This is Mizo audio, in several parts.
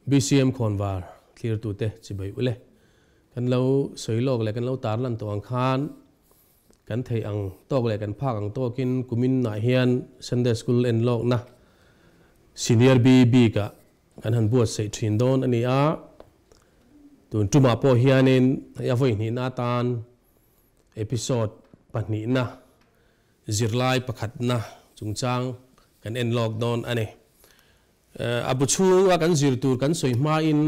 BCM khawnvar thlirtute chibai ule. Kan lo sawi lawk leh kan lo tarlan tawh ang khan kan theih ang tawk leh kan phak ang tawkin kumin ah hian Sunday School en lawkna Senior B bikah kan han buatsaih thin dawn a ni a. Tun tumah pawh hianin hei a vawi hnihna atan Episode pahnihna, zirlai pakhatna chungchang kan en lawk dawn a ni. A bu chhunga kan zir tur kan sawi hmain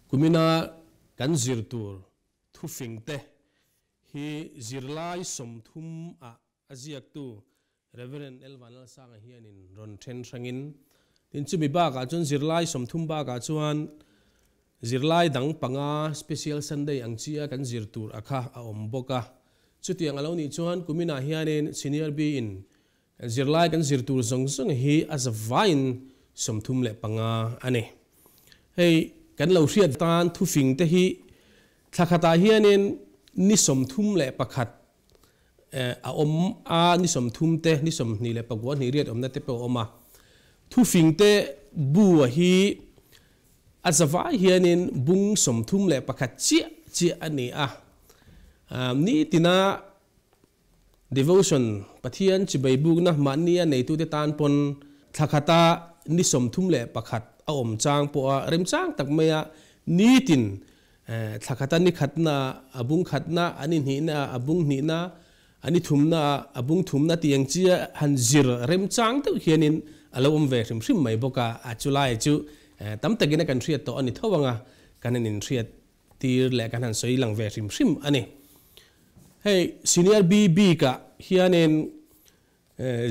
kumina kan zir tur thufingte hi zirlai 30 ah a ziaktu Rev. Elvan Lalsanga hianin rawn then hrangin, tin chumi bakah chuan zirlai 30 bakah chuan zirlai dang panga Special Sunday ang chi a kan zir tur a kha a awm bawk a. Chutiang a lo nih chuan kuminah hianin Senior B in kan zirlai kan zir tur zawng zawng hi a zavaiin 35 a ni. Hei kan lo hriat tan thufing te hi thla khatah hianin ni 31 a awm a, ni 30 te, ni 29 hnih riat awmna te pawh a awm a. Thufing te bu a hi a zavai hianin bung 31 chiah chiah a ni a. Nitina devotion Pathian chibai bukna mahnia neitute tan pawn thla khata ni 31 a awm chang pawha remchang tak maia nitin Thla khata ni khatna, a bung khatna, a ni hnihna, a bung hnihna, a ni thumna, a bung thumna tih ang chi a han zir remchang deuh hianin a lo awm ve hrim hrim mai bawk a, a chu lai chu tam takin a kan hriat tawh a ni tho ang a, kan han inhriat tir leh kan han sawi lang ve hrim hrim a ni. Hei Senior B bikah hianin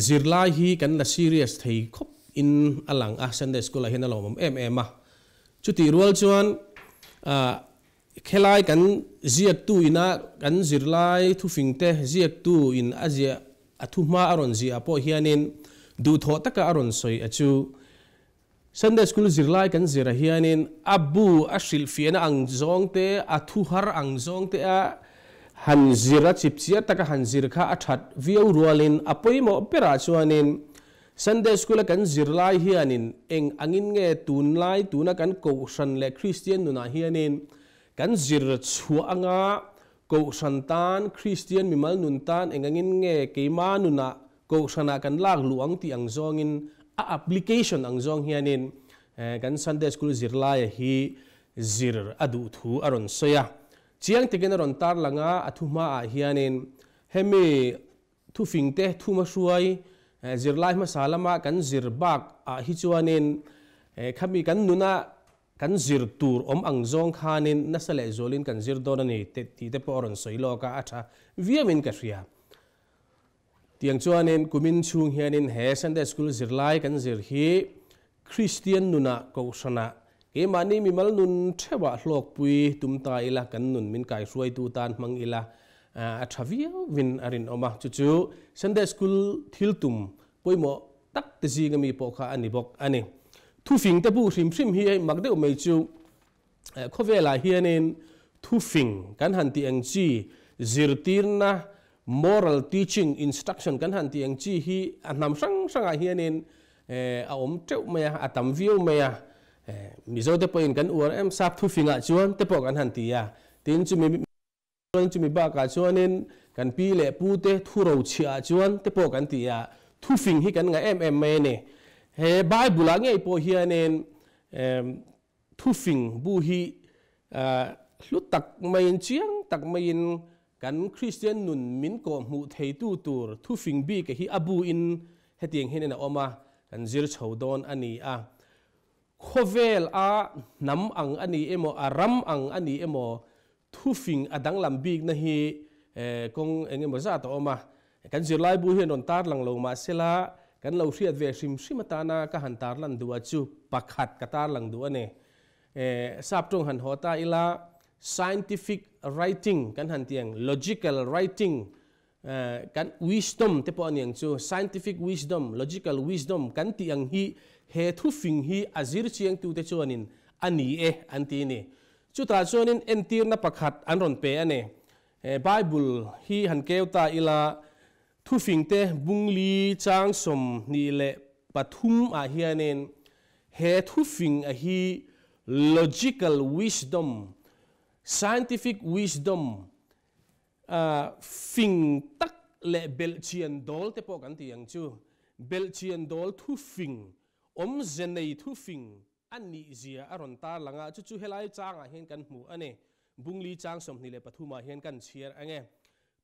zirlai hi kan la serious thei khawp in a lang a, Sunday School ah hian a lawmawm em em a. Chutih rual chuan khelai kan ziaktu ina kan zirlai thufingte ziaktu in a ziah a thuhma a rawn ziah ah pawh hianin duhthawh taka a rawn sawi a chu Sunday School zirlai kan zir ah hianin a bu a hrilhfiahna ang zawng te, a thuhar ang zawng te a han zir a chipchiar taka han zir kha a that viau rualin a pawimawh berah chuanin Sunday School a kan zirlai hianin eng angin nge tunlai tuna kan Kohhran leh Kristian nunah hianin kan zir chhuah anga Kohhran tan, Kristian mimal nun tan eng angin nge keima nunah Kohhranah kan lak luh ang tih ang zawngin a application ang zawng hianin kan Sunday School zirlaia hi zir a duh thu a rawn sawi a. Chiang takin a rawn tarlang a, a thuhmaah hianin hemi Thufingte thuma hruai zirlai hmasa lama kan zir bak ah hi chuanin khami kan nuna kan zir tur awm ang zawng khanin nasa leh zualin kan zir dawn a ni tih te pawh a rawn sawi lawk a, a tha viauin ka hria. Tiang chuanin kumin chhung hianin he Sunday School zirlai kan zir hi Kristian nunah Kohhranah keimahni mimal nun theuhah hlawkpui tum ta ila, kan nun min kaihruaitu tan hmang ila a tha viauvin a rinawm a. Chu chu Sunday School thil tum pawimawh tak te zinga mi pawh kha a ni bawk a ni. Thufing te bu hrim hrim hi hei mak deuh mai chu khawvelah hianin thufing kan han tih ang chi zirtirna moral teaching instruction kan han tih ang chi hi a hnam hrang hrangah hianin a awm teuh mai a, a tam viau mai a. Mizo te pawhin kan uar em sap thufingah chuan te pawh kan han ti a. Tin chumi chuan chumi bakah chuanin kan pi leh pu te thu ro chhiah ah chuan te pawh kan ti a. Thufing hi kan ngah em em mai a ni. He Bible ah ngei pawh hianin thufing bu hi hlu tak maiin chiang tak maiin kan Kristian nun min kawh hmuh theitu tur thufing bik hi a bu in hetiang hianin a awm a, kan zir chho dawn a ni a. Khawvel a hnam ang a ni emaw, a ram ang a ni emaw, thufing a danglam bikna hi kawng eng emaw zat a awm a. Kan zirlai bu hian rawn tarlang lo mahsela kan lo hriat ve hrim hrim atana ka han tarlan duh a chu pakhat ka tarlang duh a ni. Sap tawng han haw ta ila scientific writing kan han tih ang, logical writing kan wisdom te pawh a ni ang chu, scientific wisdom, logical wisdom kan tih ang hi he thufing hi a zir chiangtute chuanin a ni e an ti a ni. Chutah chuanin entirna pakhat an rawn pe a ni. Bible hi han keu ta ila, thufingte bungli chang 23 ah hianin he thufing a hi logical wisdom, scientific wisdom, fing tak leh belhchian dawl te pawh kan ti ang chu, belhchian dawl thufing, awmze nei thufing a nihzia a rawn tarlang a, chu chu helai changah hian kan hmu a ni. Bungli chang 23 ah hian kan chhiar ang e.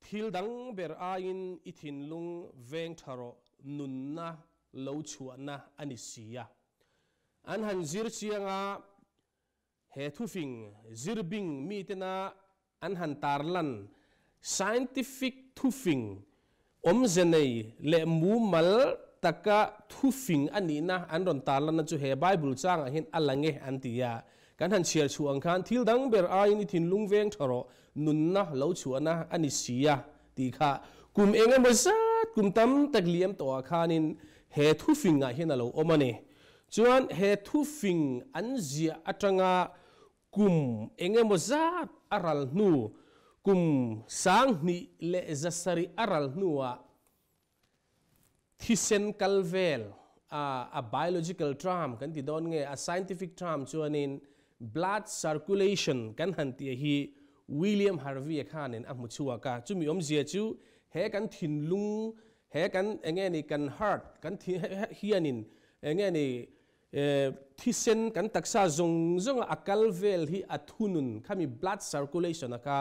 Thil dang ber aiin i thinlung veng tha rawh, nunna lo chhuahna a ni si a. An han zir chiang a, he thufing zirbing mitena an han tarlan scientific thufing awmze nei leh mumal taka thufing a nihna an rawn tarlanna chu he Bible changah hian a lang e an ti a. Kan han chhiar chhuah ang khan thil dang ber aiin i thinlung veng tha rawh, nunna lo chhuahna a ni si a tih kha kum eng emaw zat kum tam tak liam tawhah khanin he thufingah hian a lo awm a ni. Chuan he thufing an ziah atanga kum eng emaw zat a ral hnu, kum 2170 a ral hnuah thisen kal vel, a biological term kan ti dawn nge, a scientific term chuanin blood circulation kan han tih hi William Harvey-a khanin a hmu chhuak a. Chumi awmzia chu he kan thinlung, he kan enge ni kan heart kan hianin enge ni thisen kan taksa zawng zawnga a kal vel hi a thunun khami blood circulation a kha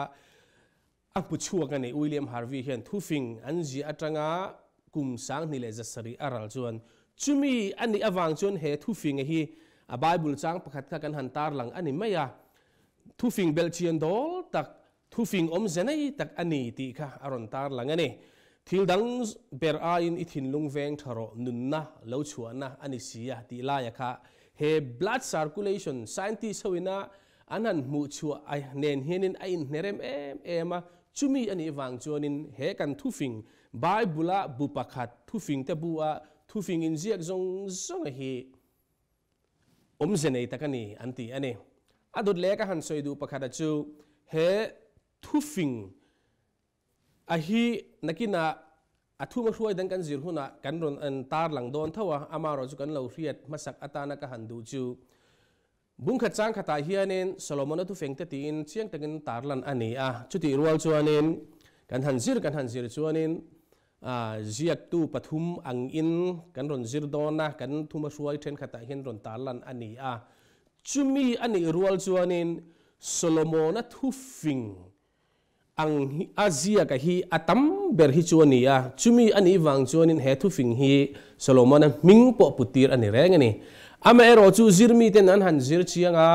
a hmu chhuak a ni. William Harvey hian thufing an ziah atanga kum 2170 a ral chuan chumi a nih awang chuan he thufing hi a Bible chang pakhat kha kan han tarlang a ni mai a. Thufing belhchian dawl tak, thufing awmze nei tak a ni tih kha a rawn tarlang a ni. Thil dang ber aiin i thinlung veng tha rawh, nunna lo chhuahna a ni si a tih laia kha he blood circulation scientist hoina an han hmuh chhuah a nen hianin a inhnerem em em a. Chumi a nih vang chuanin he kan thufing Bible-a bu pakhat thufing te bu a thufing inziak zawng zawng hi awmze nei tak a ni an ti a ni. A dawt leh ka han sawi duh pakhat a chu he thufing a hi nakina a thuma hruai dang kan zir hunah kan rawn an tarlang dawn tho a, ama erawh chu kan lo hriat hmasak atana ka han duh chu bungkhat chang khatah hianin Solomon-a thufeng te tiin chiang takin tarlan a ni a. Chutih rual chuanin kan han zir kan han zir chuanin ziaktu pathum angin kan rawn zir dawn a, kan thuma hruai thenkhatah hian rawn tarlan a ni a. Chumi a nih rual chuanin Solomon-a thufing ang hi a ziaka hi a tam ber hi chu a ni a. Chumi a nih vang chuanin he thufing hi Solomon-a hming pawh putir a ni reng a ni. Amaherawh chu zirmi ten an han zir chiang a,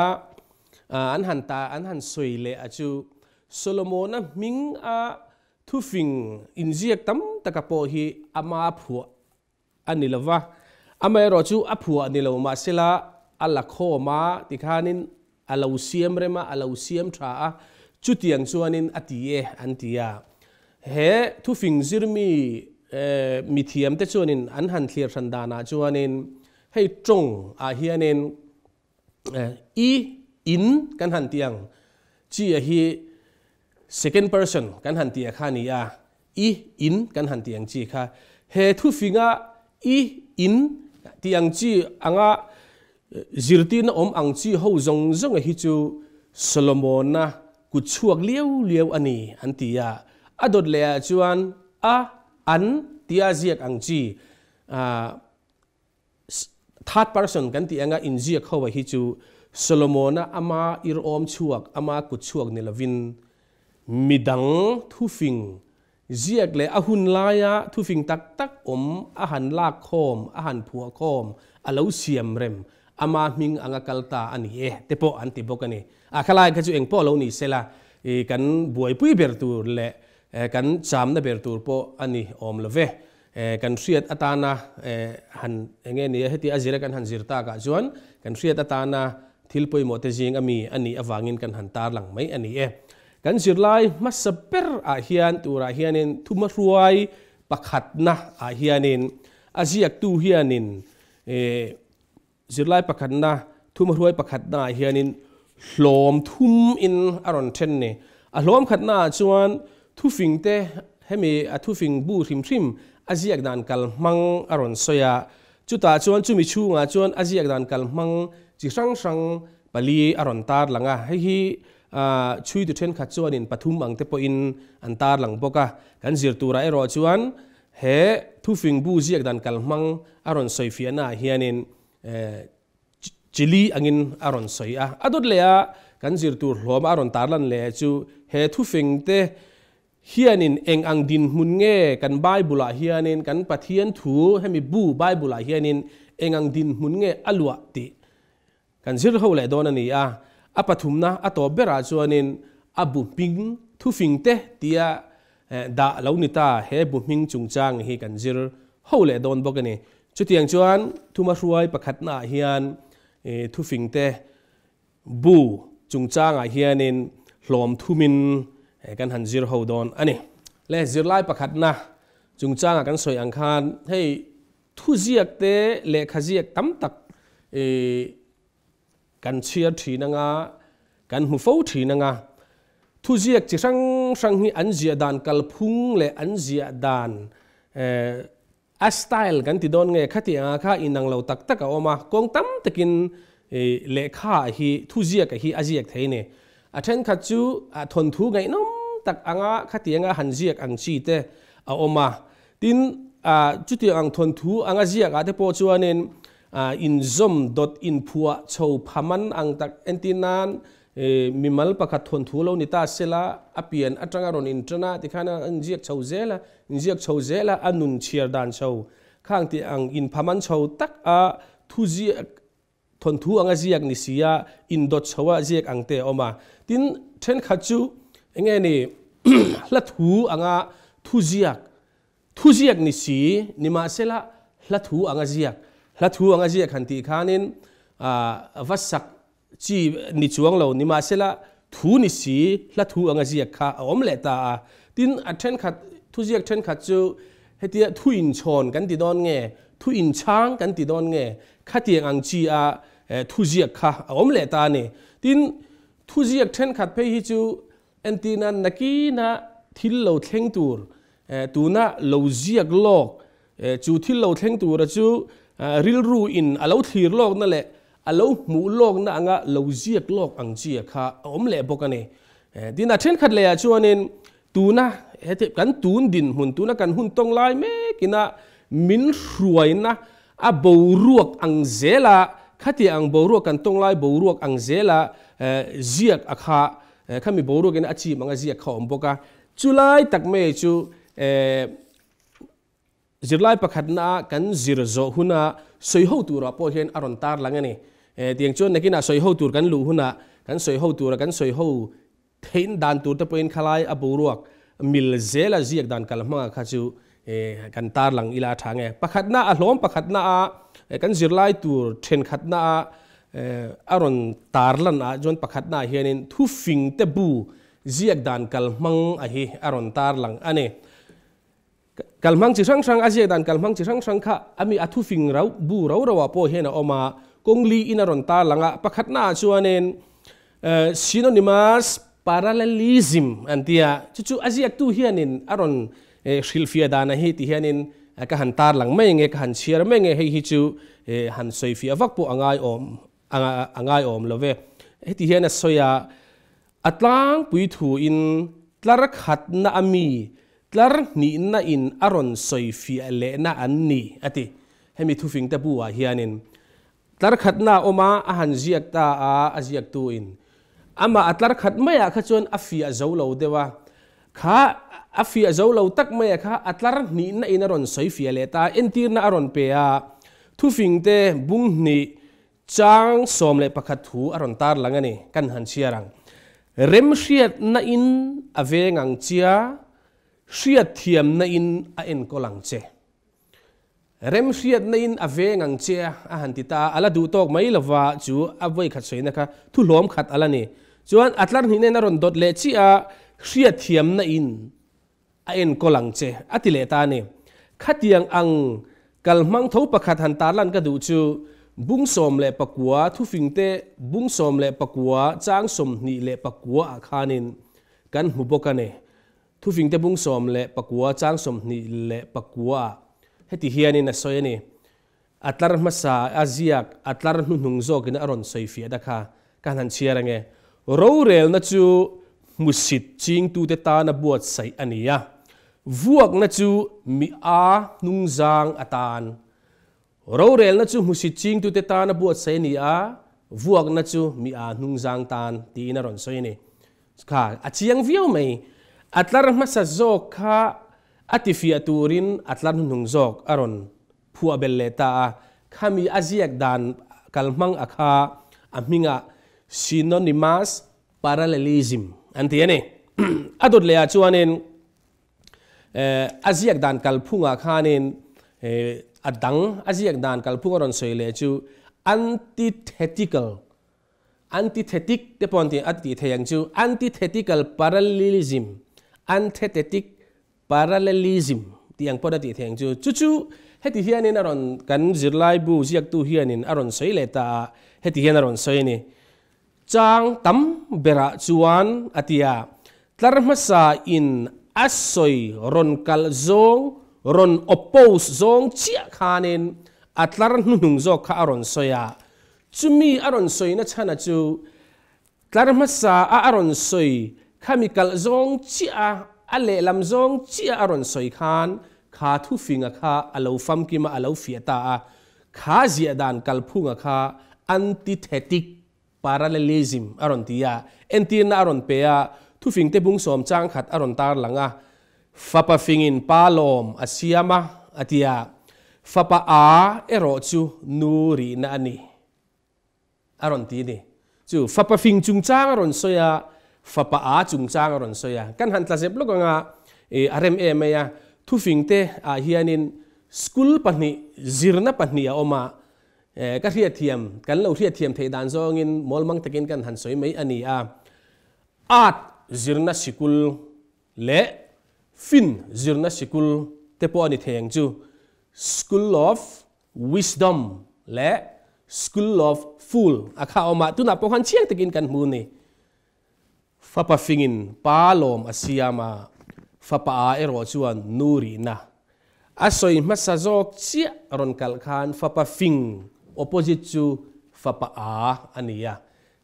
an han ta an han sawi leh a chu Solomon-a hming a thufing inziak tam taka pawh hi ama phuah a ni lova. Amaherawh chu a phuah ni lo mahsela a la khawm a, tikhanin a lo siam rem a, a lo siam tha a, chutiang chuanin a ti e an ti a. He thufing zirmi mithiam te chuanin an han thlir hran danah chuanin hei tawng ah hianin i in kan han ti ang chi a hi second person kan han ti a kha ni a, i in kan han ti ang chi kha he thufinga i in ti ang chi anga zirtirna awm ang chi ho zawng zawng hi chu Solomon-a kut chhuak liau liau a ni an ti a. A dawt leh ah chuan a an tia ziak ang chi third person kan ti anga inziak ho hi chu Solomon-a ama ir awm chhuak ama kut chhuak ni lovin midang thufing ziak leh a hun laia thufing tak tak awm a han lak khawm a han phuah khawm a lo siam rem ama hming anga kalta a ni e te pawh an ti bawk a ni. A khalai kha chu eng pawh lo ni sela kan buaipui ber tur leh kan chamna ber tur pawh a ni awm love. Kan hriat atana han enge ni heti a zira kan han zir takah chuan kan hriat atana thil pawimawh te zing ami a nih awangin kan han tarlang mai a ni e. Kan zirlai hmasa ber ah hian turah hianin thuma hruai pakhatna ah hianin a ziaktu hianin zirlai pakhatna thuma hruai pakhatna ah hianin hlawm thum in a rawn then ni. A hlawm khatna ah chuan thufing te hemi a thufing bu hrim hrim a ziak dan kal hmang a rawn sawi a. Chutah chuan chumi chhungah chuan a ziak dan kal hmang chi hrang hrang Pali a rawn tar lang a, hei hi chhuitu thenkhat chuanin pathum ang te pawhin an tar lang bawk a. Kan zir turah erawh chuan he thufing bu ziak dan kalhmang a rawn sawi fiahnaah hianin chili angin a rawn sawi a. A dawt leh a kan zir tur hlawma a rawn tar lan leh chu he thufing te Hianin eng ang dinhmun nge kan Bible-ah hianin, kan Pathian thu hemi bu Bible-ah hianin eng ang dinhmun nge a luah tih kan zir ho leh dawn a ni a. A pathumna a tawp berah chuanin a bu hming thufing te tia dah lo ni ta he bu hming chungchang hi kan zir ho leh dawn bawk a ni. Chutiang chuan thumahruai pakhatnaah hian thufing te Bu chungchangah hianin hlawm thumin kan han zir ho dawn a ni. Le zirlai pakhatna chungchangah kan sawi ang khan hei thuziak te lehkha ziak tam tak kan chhiar thin anga, kan hmu fo thin anga, thuziak chi hrang hrang hi an ziah dan kalphung leh an ziah dan A style kan ti dawn nge khati anga kha inang lo tak tak a awm a, kawng tam takin lehkha hi thuziak hi a ziak thei ni. A thenkhat chu thawnthu ngaihnawm tak anga khati anga han ziak ang chi te a awm a. Tin, chutiang ang thawnthu anga ziak ah te pawh chuanin inzawm dawt inphuah chho phaman ang tak entir nan Mimal pakhat thawnthu lo ni ta sela, a pian atanga rawn inṭan a, tikhan a inziak chho zel a, inziak chho zel a, a nun chhiar dan chho khang tih ang inphaman chho tak a thuziak thawnthu anga ziak ni si a, indawt chho a ziak ang te a awm a. Tin, ṭhenkhat chu enge ni hla thu anga thuziak, thuziak ni si, nimahsela hla thu anga ziak, hla thu anga ziak han tih khanin va sak Chi ni chuang lo, nimahsela thu ni si hla thu anga ziak kha a awm leh ta a. Tin, a thenkhat, thuziak thenkhat chu hetia thu inchhawn kan ti dawn nge, thu inchhang kan ti dawn nge, khatiang ang chi a thuziak kha a awm leh ta a ni. Tin, thuziak thenkhat phei hi chu entirna nakina thil lo thleng tur, tuna lo ziak lawk Chu thil lo thleng tura chu rilru in a lo thlir lawkna leh a lo hmuh lawkna anga lo ziak lawk ang chi a kha a awm leh bawk a ni. Tin, a thenkhat lehah chuanin tuna heti kan tun dinhmun, tuna kan hun tawng lai mekina min hruaina a boruak ang zela khatiang ang boruak kan tawng lai boruak ang zela ziak a kha khami boruakin a chim anga ziak kha a awm bawk a. Chulai tak mai chu Zirlai pakhatna kan zir zawh huna sawi ho turah pawh hian a rawn tar lang a ni. Tiang chuan nakinah sawi ho tur kan luh hunah kan sawi ho tura kan sawi ho theih dan tur te pawhin khalai a boruak mil zela ziak dan kal hmanga kha chu kan tar lang ila a tha nge. Pakhatna a hlawm pakhatna a kan zirlai tur thenkhatna a a rawn tar lan ah chuan pakhatna ah hianin thufing te bu ziak dan kal hmang a hi a rawn tar lang a ni. Kalhmang chi hrang hrang, a ziak dan kalhmang chi hrang hrang kha a mi a thufing rau bu rau rauah pawh hian a awm a, kawng li in a rawn tar lang a, pakhatnaah chuanin synonymous parallelism an ti a, chu chu a ziaktu hianin a rawn hrilhfiah dan a hi ti hianin ka han tar lang mai nge, ka han chhiar mai nge, hei hi chu han sawifiah vak pawh a ngai awm a ngai awm lo ve. Heti hian a sawi a, A tlangpui thuin tlar khatna a mi tlar hnihna in a rawn sawi fiah lehna an ni, a ti. Hemi thufingte bu ah hianin tlar khatna a awm a, a han ziak ta a, a ziaktu in amah a tlar khat maiah kha chuan a fiah zo lo deuh a, kha a fiah zo lo tak maiah kha a tlar hnihna in a rawn sawi fiah leh ta a, entirna a rawn pe a, thufingte bung hnih Chang 11 thu a rawn tar lang a ni, kan han chhiar ang. Remhriatna in a veng ang chia, hriatthiamna in a enkawl ang che. Remhriatna in a veng ang che a han ti ta a, a la duh tawk mai lova chu a vawikhat sawina kha thu hlawm khat a la ni. Chuan a tlar hnih nen a rawn dawt leh chiah a, hriatthiamna in A enkawl ang che, a ti leh ta a ni. Khatiang ang kalhmang tho pakhat han tarlan ka duh chu bung 19 thufingte bung 19 chang 29 ah khanin kan hmu bawk a ni. Thufingte bung 19 chang 29 ah heti hianin a sawi a ni. A tlar hmasa a ziak, a tlar hnuhnung zawkin a rawn sawi fiah ta kha. Kan han chhiar ange. Rorelna chu hmusit chingtute tana buatsaih a ni a, vuakna chu mi a hnungzang atan. Rorelna chu hmusit chingtute tana buatsaih a ni a, vuakna chu mi a hnungzang tan tiin a rawn sawi a ni. Kha a chiang viau mai. A tlar hmasa zawk kha a tifiah turin a tlar hnuhnung zawk a rawn phuah belh leh ta a. Khami a ziak dan kalhmang a kha a hmingah synonymous parallelism an ti a ni. A dawt lehah chuanin a ziak dan kalphungah khanin a dang a ziak dan kalphung a rawn sawi leh chu antithetical Antithetic te pawh an ti a tih theih ang chu antithetical parallelism, anthetetic parallelism tih ang pawh a tih theih ang chu. Chu chu heti hianin a rawn kan zirlaibu ziaktu hianin a rawn sawi leh ta a, heti hian a rawn sawi a ni. Chang tam berah chuan a ti a, tlar hmasa in a sawi rawn kalh zawng, rawn oppose zawng chiah khanin a tlar hnuhnung zawk kha a rawn sawi a, Chumi a rawn sawina chhana chu tlar hmasa a a rawn sawi khami kalh zawng chiah a, a lehlam zawng chiah a rawn sawi khan kha thufinga kha a lo famkim a, a lo fiah ta a. Kha ziah dan kalphunga kha antithetic parallelism a rawn ti a, entirna a rawn pe a, thufingte bung sawm chang khat a rawn tarlang a. Fapa fingin pa lawm a siam a, a ti a. Fapa a erawh chu nu rihna a ni, a rawn ti ni. Chu fapa fing chungchang a rawn sawi a, fapa a chungchang a rawn sawi a. Kan han tla zep lawk anga a rem em mai a. Thufingte ah hianin school pahnih, zirna pahnih a awm a. Ka hriatthiam, kan lo hriatthiam theih dan zawngin mawlmang takin kan han sawi mai a ni a. Art zirna sikul leh fin zirna sikul te pawh a ni thei ang chu, School of Wisdom leh School of Fool a kha awm a, tunah pawh khan chiang takin kan hmu ni. Fapa fingin pa lawm a siam a, fapa a erawh chuan nu rihna a sawi hmasa zawk chiah rawn kalh khan fapa fing opposite chu fapa a a ni a,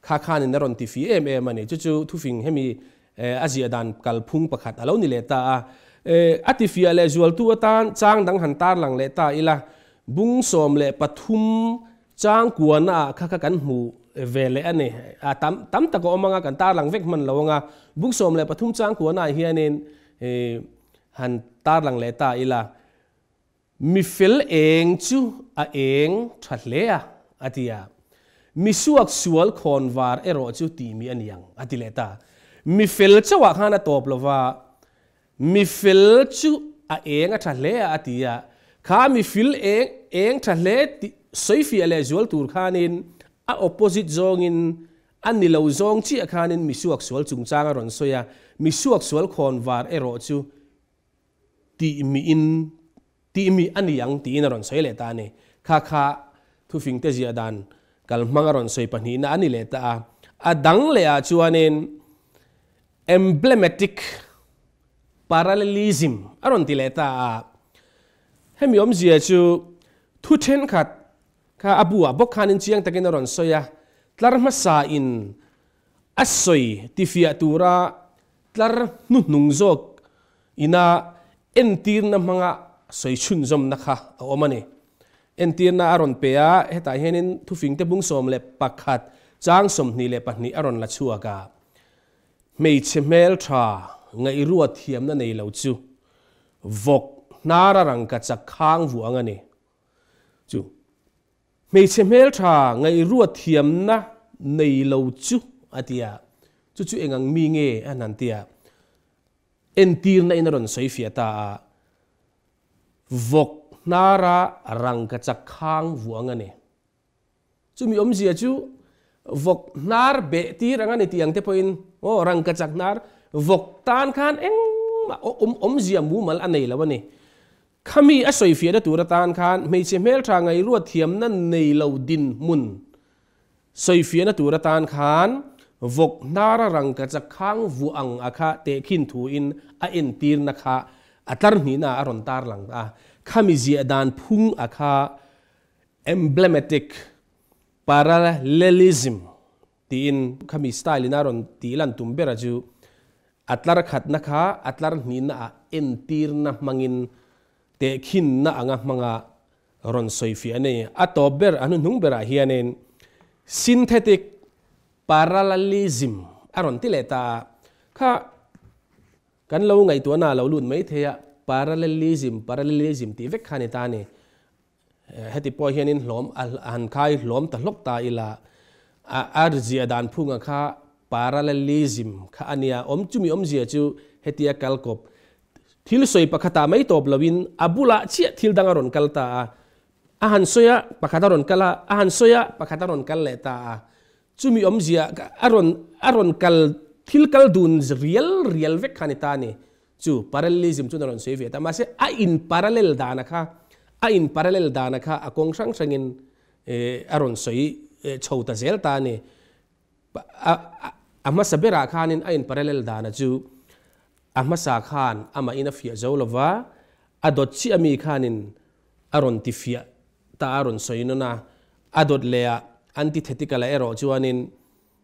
Kha khanin a rawn ti fi em em a ni. Chu chu thufing hemi a ziah dan kalphung pakhat a lo ni leh ta a. A tifiah leh zualtu atan chang dang han tarlang leh ta ila, bung 13 chang kuana ah kha kha kan hmu ve leh a ni. A tam tam tak a awm anga kan tarlang vek hman lo anga, bung 13 chang kuana ah hianin han tarlang leh ta ila. Mi fel eng chu a eng tha hle a, a ti a. Mi suak sual khawn var erawh chu tih mi a ni ang, a ti leh ta. Mi fel chauhah khan a tawp lo va, mi fel chu a eng a tha hle a, a ti a. Kha mi fil eng eng tha hle tih sawifiah leh zual tur khanin a opposite zawngin a ni lo zawng chiah khanin mi suak sual chungchang a rawn sawi a, mi suak sual khawn var erawh chu tih miin tih mi a ni ang tiin a rawn sawi leh ta a ni. Kha kha thufingte ziah dan kalhmang a rawn sawi pahnihna a ni leh ta a. A dang lehah chuanin emblematic parallelism a rawn ti leh ta a. Hemi awmzia chu thu thenkhat kha a buah bawk khanin chiang takin a rawn sawi a, tlar hmasain a sawi tifiah tura Tlar hnuhnung zawk ina entirna hmanga sawi chhunzawmna kha a awm a ni. Entirna a rawn pe a, hetah hianin thufingte bung 11 chang 22 a rawn la chhuak a. Hmeichhe hmeltha ngaihruat thiamna nei lo chu vawk hnara rangka chak khang vuang a ni. Chu Hmeichhe hmeltha ngaihruat thiamna nei lo chu a ti a, chu chu eng ang mi nge a han ti a, entirna in a rawn sawi fiah ta a, vawk hnara rangka chak khang vuang a ni. Chumi awmzia chu vawk hnar beh tir ang a ni tih ang te pawhin aw rangka chak hnar vawk tan khan engmah awmzia mumal a nei lo a ni. Khami a sawifiahna tur atan khan hmeichhe hmeltha ngaihruat thiamna nei lo dinhmun sawifiahna tur atan khan vawk hnara rangka chak khang vuah ang a kha tehkhin thuin a entirna kha a tlar hnihna ah a rawn tarlang a. Khami ziah dan phung a kha emblematic parallelism. Tiin khami style in a rawn tih lan tum bera chu a tlar khatna kha a tlar hnihna ah entirna hmangin tehkhinna anga hmanga rawn sawi fiah a ni. A tawp ber a hnuhnung berah hianin synthetic parallelism a rawn ti leh ta a, kha kan lo ngaihtuahna a lo lut mai thei a, parallelism parallelism tih vek kha a ni ta a ni. Heti pawh hianin hlawm a han khai hlawm ta hlawk ta ila, a a zia dan phunga kha parallelism kha a nia, awm chumi awmzia chu hetia kal kawp thil sawi pakhatah mai tawp loin a bulah chiah thil dang a rawn kal ta a, a han sawi a pakhat a rawn kal a, a han sawi a pakhat a rawn kal leh ta a, chumi awmzia a rawn a rawn kal thil kal dun rial rial vek kha a ni ta a ni. Chu parallelism chuan a rawn sawi ve ta. Mahse, a in parallel dana kha, a in parallel dana kha a kawng hrang hrangin a rawn sawi chho ta zel ta a ni. A a hmasa berah khanin a in parallel dana chu a hmasa khan amahin a fiah zo lova, a dawt chiah ami khanin a rawn ti fiah ta a rawn sawi nawn a. A dawt lehah antithetical ah erawh chuanin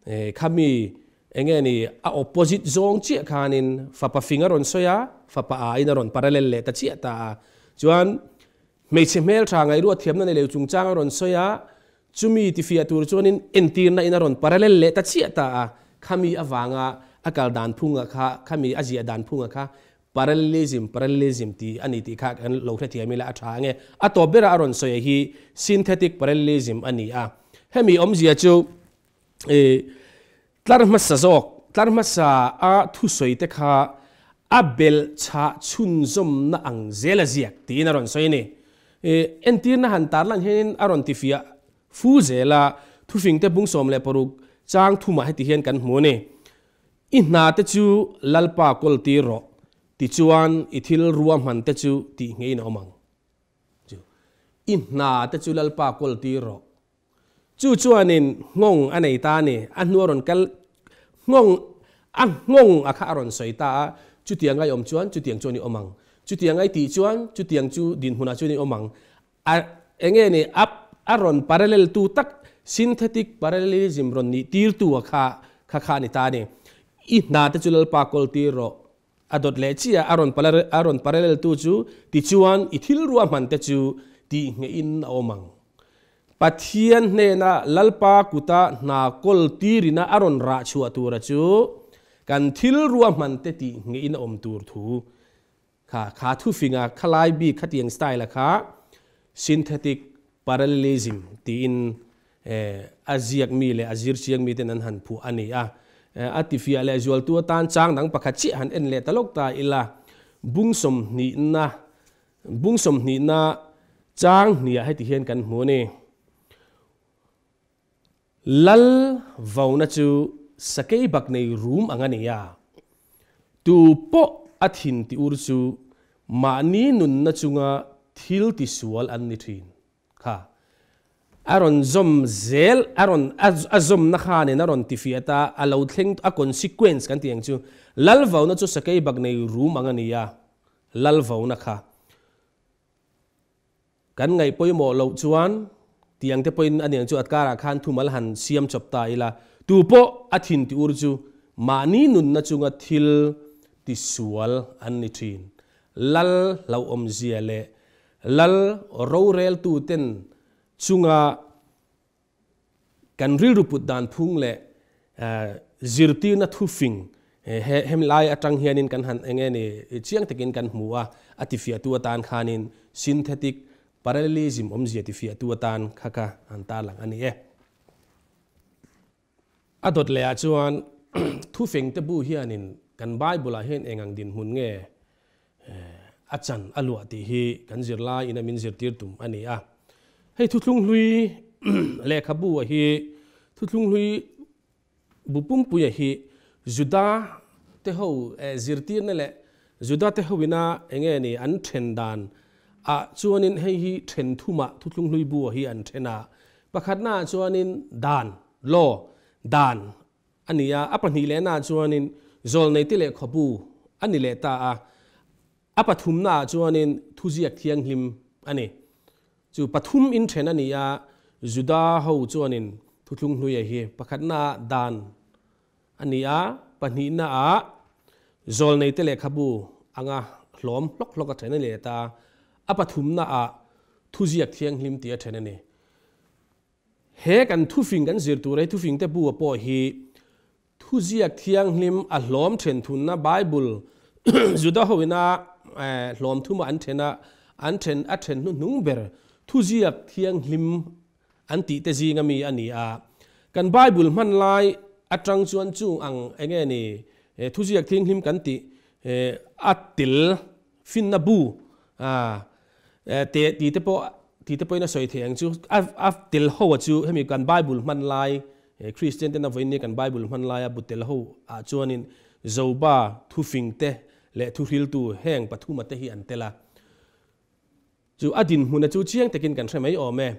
Khami enge ni a opposite zawng chiah khanin fapa fing a rawn sawi a, fapa a in a rawn parallel leh ta chiah ta a. Chuan hmeichhe hmeltha ngaihruat thiamna nei lo chungchang a rawn sawi a, chumi tifiah tur chuanin entirna in a rawn parallel leh ta chiah ta a. Khami avanga a kal dan phunga kha, khami a ziah dan phunga kha parallelism, parallelism tih a ni tih kha kan lo hrethiam ila a tha ange. A tawp bera a rawn sawi hi synthetic parallelism a ni a. Hemi awmzia chu tlar hmasa zawk, tlar hmasa a thusawi te kha a belh chhah chhunzawmna ang zel a ziak tiin a rawn sawi a ni. Entirna han tarlan hianin a rawn tifiah fu zel a, thufingte bung 16 chang thumah heti hian kan hmu a ni. I hna te chu Lalpa kawl tir rawh, tichuan i thil ruahman te chu tih ngeiin a awm ang. Chu i hna te chu Lalpa kawl tir rawh. Chu chuanin nghawng a nei ta a ni. A hnu a rawn kal nghawng a nghawng a kha a rawn sawi ta a, chutiang a i awm chuan chutiang chuan i awm ang. Chutiang a i tih chuan chutiang chu dinhmunah chuan i awm ang. A enge ni a a rawn parallel tu tak synthetic parallelism rawn nih tir tu a kha kha kha a ni ta a ni. I hna te chu Lalpa kawl tir rawh. A dawt leh chiah a rawn a rawn parallel tu chu tichuan i thil ruahman te chu tih ngeihin a awm ang. Pathian hnena Lalpa kuta hna kawl tirina a rawn rah chhuah tura chu kan thil ruahman te tih ngeihin a awm tur thu kha kha thufinga khalai bik khatiang style a kha synthetic parallelism tiin a ziak mi leh a zir chiang mi ten an han phuah a ni a. A tifiah leh zualtu atan chang dang pakhat chiah han en leh ta lawk ta ila, bung sawmhnihna bung sawmhnihna chang hniah heti hian kan hmu a ni. Lal vauna chu sakei bak nei rum ang a ni a, tu pawh a thin ti ur chu mahni nunna chunga thil tisual an ni thin kha a rawn zawm zel, a rawn a zawmna khanin a rawn tifiah ta, a lo thleng a consequence kan tih ang chu lal vauna chu sakei bak nei rum ang a ni a, lal vauna kha. Kan ngaih pawimawh loh chuan tiang te pawhin a niang chu a karah khan thumal han siam chawp ta ila, tu pawh a thin ti ur chu mahni nunna chunga thil tisual an ni thin. Lal hlauhawmzia leh lal roreltuten chunga Kan rilru put dan phung leh zirtirna thufing he hemi lai atang hianin kan han eng nge ni chiang takin kan hmu a, a tifiahtu atan khanin synthetic parallelism awmzia tifiahtu atan kha kha han tarlang a ni e. A dawt leh ah chuan thufing te bu hianin kan Bible ah hian eng ang dinhmun nge a chan a luah tih hi kan zirlai in a min zirtir tum a ni a. Hei thuthlung hlui lehkhabu a hi thuthlung hlui bu pumpuia hi Juda te ho zirtirna leh Juda te ho ina enge ni an then dan ah chuanin hei hi then thumah thuthlung hlui bu a hi an then a. Pakhatna ah chuanin dan, law, dan a ni a, a pahnih lehnaah chuanin zawlneite leh khawpu a ni leh ta a, a pathumnaah chuanin thuziak thianghlim a ni. Chu pathum inthen a ni a, Juda ho chuanin Thuthlung hluia hi pakhatnaah dan a ni a, pahnihnaah zawlneite lehkhabu anga hlawm hlawk hlawk a then a ni leh ta, a pathumnaah thuziak thianghlim tih a then a ni. He kan thufing kan zir tur hi thufingte bu a pawh hi Thuziak thianghlim a hlawm then thunna Bible Juda hoina hlawm thuma an then a, an then a then hnuhnung ber thuziak thianghlim an tih te zinga mi a ni a. Kan Bible hman lai atang chuan chung ang enge ni thuziak thianghlim kan tih a tel finna bu te ti te pawh ti te pawhin a sawi thei ang chu a tel ho a chu hemi kan Bible hman lai Kristian ten a vawiin nia kan Bible hman laia bu tel ho ah chuanin Joba thufing te leh thuhriltu heng pathuma te hi an tel a. Chu a dinhmuna chu chiang takin kan hre mai awm e.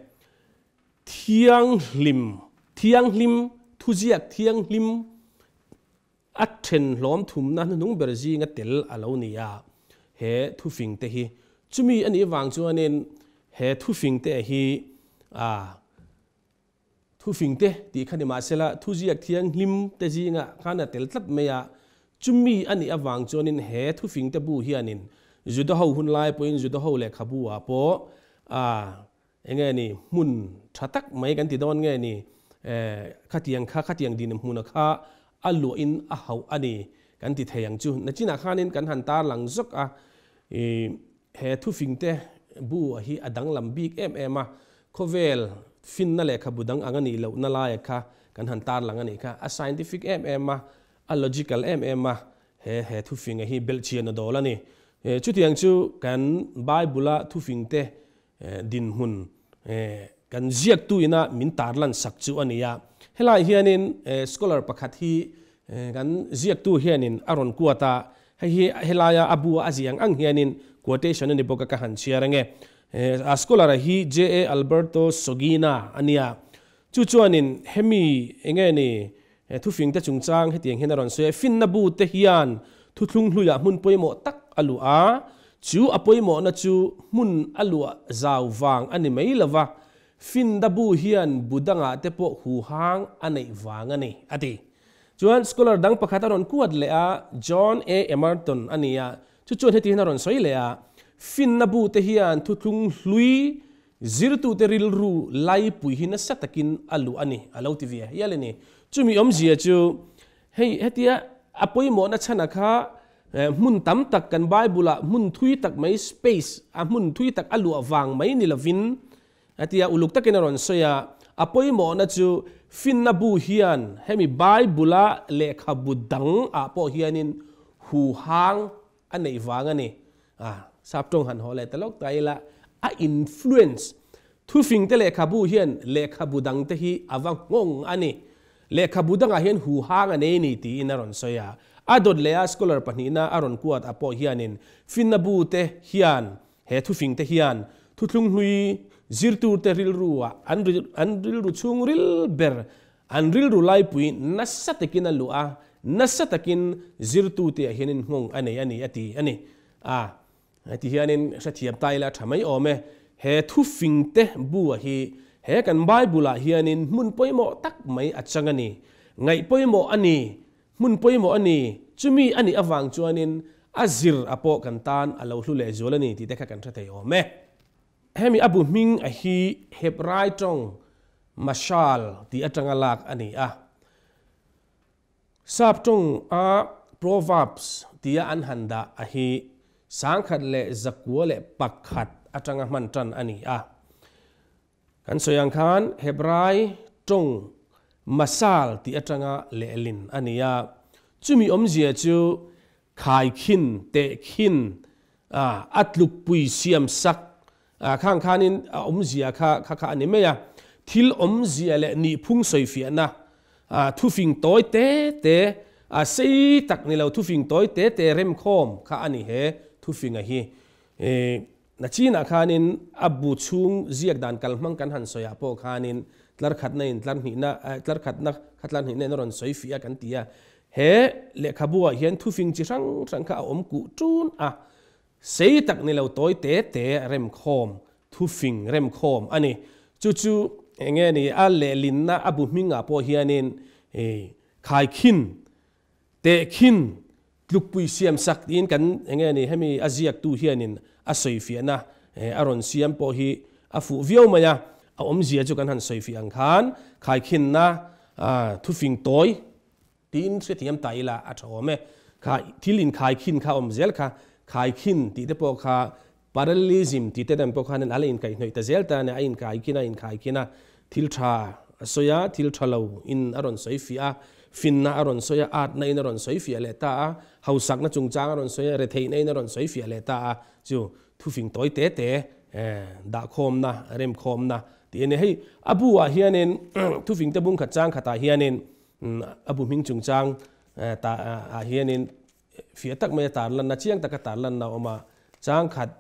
Thianghlim, thianghlim, thuziak thianghlim a then hlawm thumna hnuhnung ber zinga tel a lo ni a, he thufing te hi. Chumi a nih vang chuanin he thufing te hi a. Thufing te tih kha ni mahsela thuziak thianghlim te zingah khan a tel tlat mai a, chumi a nih avang chuanin he thufing te bu hianin Juda ho hun lai pawhin Juda ho lehkhabu ah pawh a enge ni hmun tha tak mai kan ti dawn nge ni khatiang kha khatiang din hmuna kha a luahin a hauh a ni kan ti thei ang chu. Nachinah khanin kan han tarlang zawk a i he thufing te bu hi a danglam bik em em a, khawvel finna lehkhabu dang ang a nih lohna laia kha kan han tarlang a nih kha. A scientific em em a, a logical em em a, he he thufinga hi belhchian a dawl a ni. Chutiang chu kan Bible-a thufing te dinhmun kan ziaktu ina min tarlan sak chu a ni a. Helai hianin scholar pakhat hi kan ziaktu hianin a rawn kuat a, hei hi helaia a bua a ziang ang hianin quotation a ni bawk a ka han chhiar ange. A scholar a hi JA Alberto Sogina a nia. Chu chuanin hemi enge ni thufingte chungchang hetiang hian a rawn sawi a, Finna bu te hian thuthlung hluiah hmun pawimawh tak a luah a, chu a pawimawhna chu hmun a luah zau vang a ni mai lo va, Finda bu hian bu dangah te pawh huhang a neih vang a ni, a ti. Chuan scholar dang pakhat a rawn kuat leh a, John A. Emerton a ni a, chu chuan heti hian a rawn sawi leh a, Finna bu te hian thuthlung hlui Zirtute rilru laipui hi nasa takin a luh a ni, a lo ti ve hial a ni. Chumi awmzia chu hei hetia a pawimawhna chhana kha hmun tam tak kan Bible-ah hmun thui tak mai space a hmun thui tak a luah vang mai ni lovin hetia uluk takin a rawn sawi a, a pawimawhna chu finna bu hian hemi Bible-a lehkhabu dang ah pawh hianin huhang a neih vang a ni. A, sap tawng han haw leh ta lawk ta ila, a influence, thufing te lehkhabu hian lehkhabu dang te hi a va nghawng a ni. Lehkhabu dangah hian huhang a nei ni tiin a rawn sawi a. A dawt leh a scholar pahnihna a rawn kuat a pawh hianin finna bu te hian he thufing te hian thuthlung hlui zirtur te rilru ah an an rilru chhungril ber An rilru laipui nasa takin a luh a, nasa takin zirtute ah hianin nghawng a nei a ni a ti a ni. A, heti hianin hrethiam ta ila a tha mai awm e. He thufingte bu a hi he kan Bible ah hianin hmun pawimawh tak mai a chang a ni. Ngaih pawimawh a ni, hmun pawimawh a ni, chumi a nih avang chuanin a zir a pawh kan tan a lo hlu lehzual a ni tih te kha kan hre thei awm e. Hemi a bu hming a hi Hebrai tawng Mashal tih atanga lak a ni a. Sap tawng a Proverbs tia an han dah a hi 1021 atanga hman tan a ni a. Kan sawi ang khan Hebrai tawng Masal tih atanga lehlin a ni a. Chumi awmzia chu Khaikhin, tehkhin, a a tlukpui siam sak a khang khanin a awmzia kha kha kha a ni mai a. Thil awmzia leh nihphung sawifiahna a thufing tawi te te a sei tak ni lo thufing tawi te te remkhawm kha a ni he thufinga hi. Nachinah khanin a bu chhung ziak dan kalhmang kan han sawiah pawh khanin tlar khatna in tlar hnihna tlar khatna kha tlar hnihna in a rawn sawi fih a kan ti a. He lehkhabu ah hian thufing chi hrang hrang kha a awm kuh tun a, sei tak ni lo tawi te te remkhawm, thufing remkhawm a ni. Chu chu. enge ni a lehlinna a bu hmingah pawh hianin khaikhin, tehkhin, tlukpui siam sak tiin kan enge ni hemi a ziaktu hianin a sawifiahna a rawn siam pawh hi a fuh viau mai a. A awmzia chu kan han sawifiah ang khan khaikhinna thufing tawi Tiin hrethiam ta ila a tha awm e. Kha thil inkhaikhin kha awm zel kha, khaikhin tih te pawh kha parallelism tih te dan pawh khanin a la inkaihhnawih ta zel ta a ni. A inkaikhin a inkhaikhin a, thil tha a sawi a, thil tha lo in a rawn sawi fiah a, finna a rawn sawi a, atna in a rawn sawi fiah leh ta a, hausakna chungchang a rawn sawi a, retheihna in a rawn sawi fiah leh ta a, chu thufing tawi te te dahkhawmna, remkhawmna tih a ni. Hei a bu ah hianin thufing te bung khat chang khatah hianin A bu hming chungchang ta ah hianin fiah tak mai a tarlanna, chiang taka tarlanna a awm a. Chang khat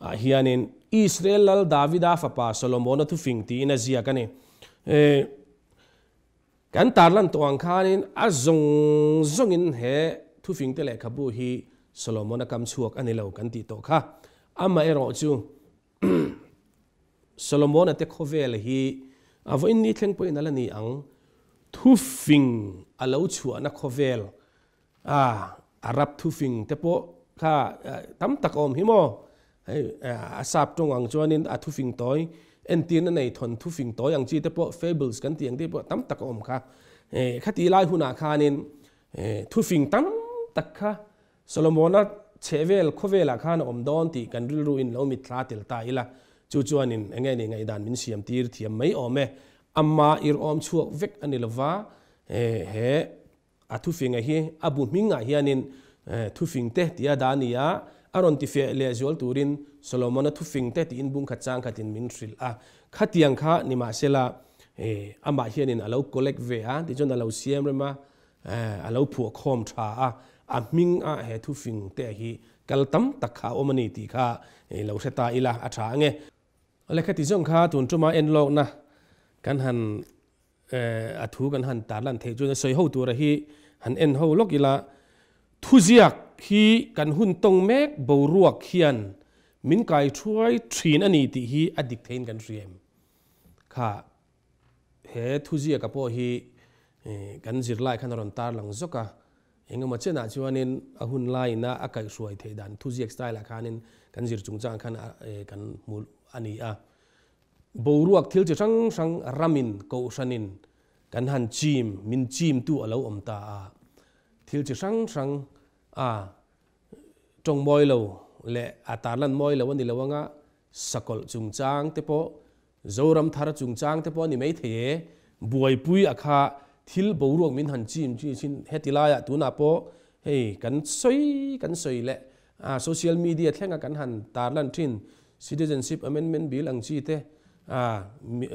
ah hianin Israel lal Davida fapa Solomona thufing tiin a ziak a ni. Kan tarlan tawh ang khanin a zawng zawngin he thufing te lehkhabu hi Solomona kam chhuak a ni lo kan tih tawh kha. Amaherawh chu Solomona te khawvel hi a vawiin ni thleng pawhin a la ni ang, thufing a lo chhuahna khawvel a Arab thufing te pawh kha tam tak a awm hi maw? Hei a sap tawng ang chuanin a thufing tawi entirna nei thawn thufing tawi ang chi te pawh fables kan tih ang te pawh tam tak a awm kha. Khati lai hunah khanin thufing tam tak kha Solomona chhehvel khawvelah khan a awm dawn tih kan rilru in lo mitthla tel ta ila, chu chuanin enge ni ngaihdan min siam tir thiam mai awm e. Ama ir awm chhuak vek a ni lova, he a thufinga hi a bu hmingah hianin thufing te tia dah a ni a, a rawn tifeh leh zual turin Solomona thufing te tiin bungkhat chang khatin min hrilh a. Khatiang kha nimahsela amah hianin a lo collect ve a, tichuan a lo siam rem a, A lo phuah khawm tha a, a hming a he thufing te hi kal tam tak kha a awm a ni tih kha lo hre ta ila a tha ange. Lehkha ti zawng kha tun tuma en lawkna kan han a thu kan han tarlan theih chuan a sawi ho tura hi han en ho lawk ila, thuziak hi kan hun tawng mek boruak hian min kai thuai thin a ni tih hi a dik theiin kan hria em kha. He thuziaka pawh hi kan zirlai khan a rawn tarlang zawk a, engemaw chenah chuanin a hun laiina a kaihhruai theih dan thuziak style-ah khanin kan zir chungchang khan kan hmu a ni a. Boruak thil chi hrang hrang ramin, kohhranin kan han chim, min chimtu a lo awm ta a, thil chi hrang hrang a tawng mawi lo leh a tarlan mawi lo a ni lo anga sakawlh chungchang te pawh Zoram thar chungchang te pawh a ni mai thei e, buaipui a kha thil boruak min han chim chi chin heti laiah tunah pawh hei kan sawi kan sawi leh a social media thlenga kan han tarlan thin Citizenship Amendment Bill ang chi te a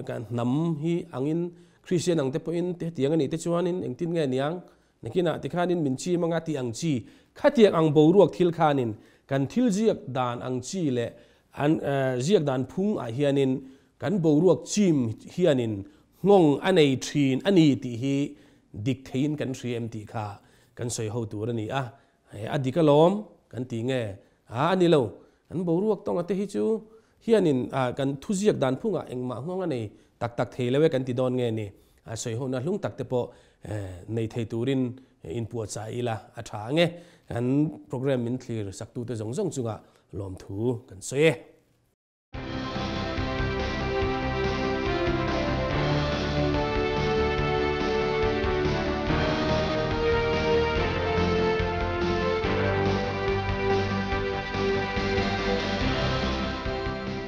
kan hnam hi angin Christian ang te pawhin hetiang a nih te chuanin engtin nge niang nakinah tikhanin min chim anga tih ang chi khatiang ang boruak thil khanin kan thil ziak dan ang chi leh An ziak dan phung ah hianin kan boruak chim hianin nghawng a nei thin a ni tih hi dik theiin kan hria em tih kha kan sawi ho tur a ni a, a dik alawm kan ti nge a a ni lo, kan boruak tawnga te hi chu hianin kan thuziak dan phungah engmah nghawng a nei tak tak thei lo e kan ti dawn nge ni, a sawi hona hlung tak te pawh nei thei turin inpuahchah ila a tha ange, kan program min thlir saktute zawng zawng chungah Lawmthu kan sawi e.